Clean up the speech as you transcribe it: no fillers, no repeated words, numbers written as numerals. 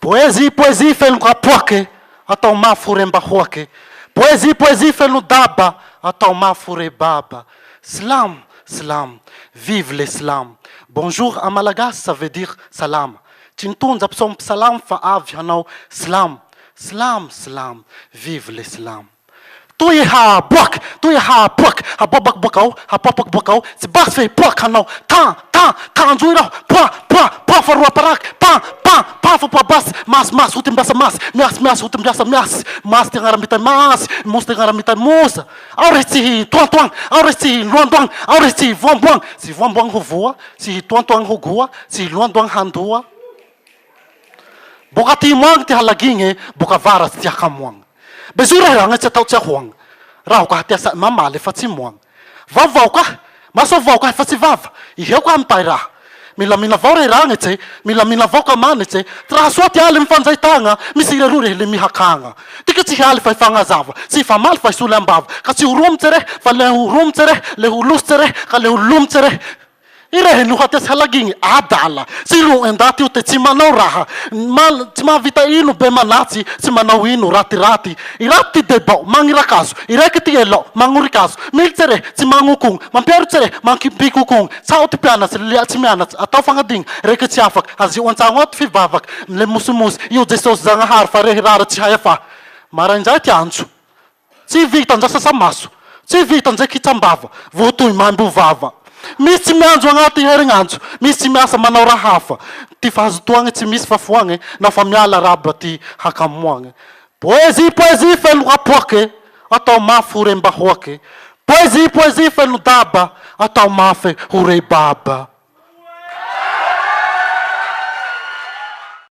Poezy poezy feno kapoake atao mafy ho rem-bahoake Poezy poezy feno daba atao mafy ho rebaba Slam slam vive le slam Bonjour en malagasy ça veut dire salama Tsy nitondra psaume mpisalamo fa avy hanao slam Slam slam vive le slam Toy e haboaka, toy e haboaka, haboabako boaka ao, hapoapako boaka ao, tsy basy fe hipoaka hanao tan, tan, tanjoy raho, poa, poa, poa fa roa paraky, pan, pan, pan fa poa basy, masy, masy ho timbiasa masy, miasy, miasy ho timbiasa miasy, masy ty agnara-mitay masy, mosy ty agnara-mitay mosa, ao re tsy hitoantoagna, ao re tsy hiloandoagna, ao re tsy hivoamboagna, tsy hivoamboagna ho voa, tsy hitoantoagna ho goa, tsy hiloandoagna handoa. Boka atimo agny ty halagigne, boka avaratsy ty hakamoagna. Bezoa raho agny tsy atao tsy ahoagna. Raho ka tia sahy mamaly fa tsy moagna. Vaovao ka, maso avao ka fa tsy vava, iheo ka mipay raha. Milamina avao re ragnitse, milamina avao ka manitse, ty raha soa ty aly mifanjay tagna, misy ireroa rehe le mihakagna. Tika tsy hialy fa hifagnazava, tsy hifamaly fa hisoly am-bava, ka tsy ho romotse rehe fa le ho romotse rehe, le ho losotse rehe ka le ho lomotse rehe. Irehe no hatea sy halagigny, adala, tsy roe ndaty io te tsy manao raha, mal, tsy mahavita ino be manatsy, tsy manao ino ratiraty, iraty ty debao, magnirakazo, iraiky ty elao, magnorikazo, militse rehe, tsy magnokogny, mampiarotse rehe, mankipikokogny, tsao ty mpianatsy, lia tsy mianatsy, atao fagnadigna, reke tsy afaky, azio antsagno ao ty fivavaky, le mosomosy, io Jesosy Zagnahary fa rehe rara tsy hay afaha. Maraindray ty antso. Tsy vita ndra sasa-maso, tsy vita ndre kitsam-bava, voa toy maimbo vava. Misy tsy mianjo agnaty herignandro, misy tsy miasa manao raha hafa. Ty fahazotoagne tsy misy fa foagne, naho fa miala raba ty hakamoagne. Poezy poezy feno kapoake, atao mafy ho rem-bahoake. Poezy poezy feno daba, atao mafe ho rebaba.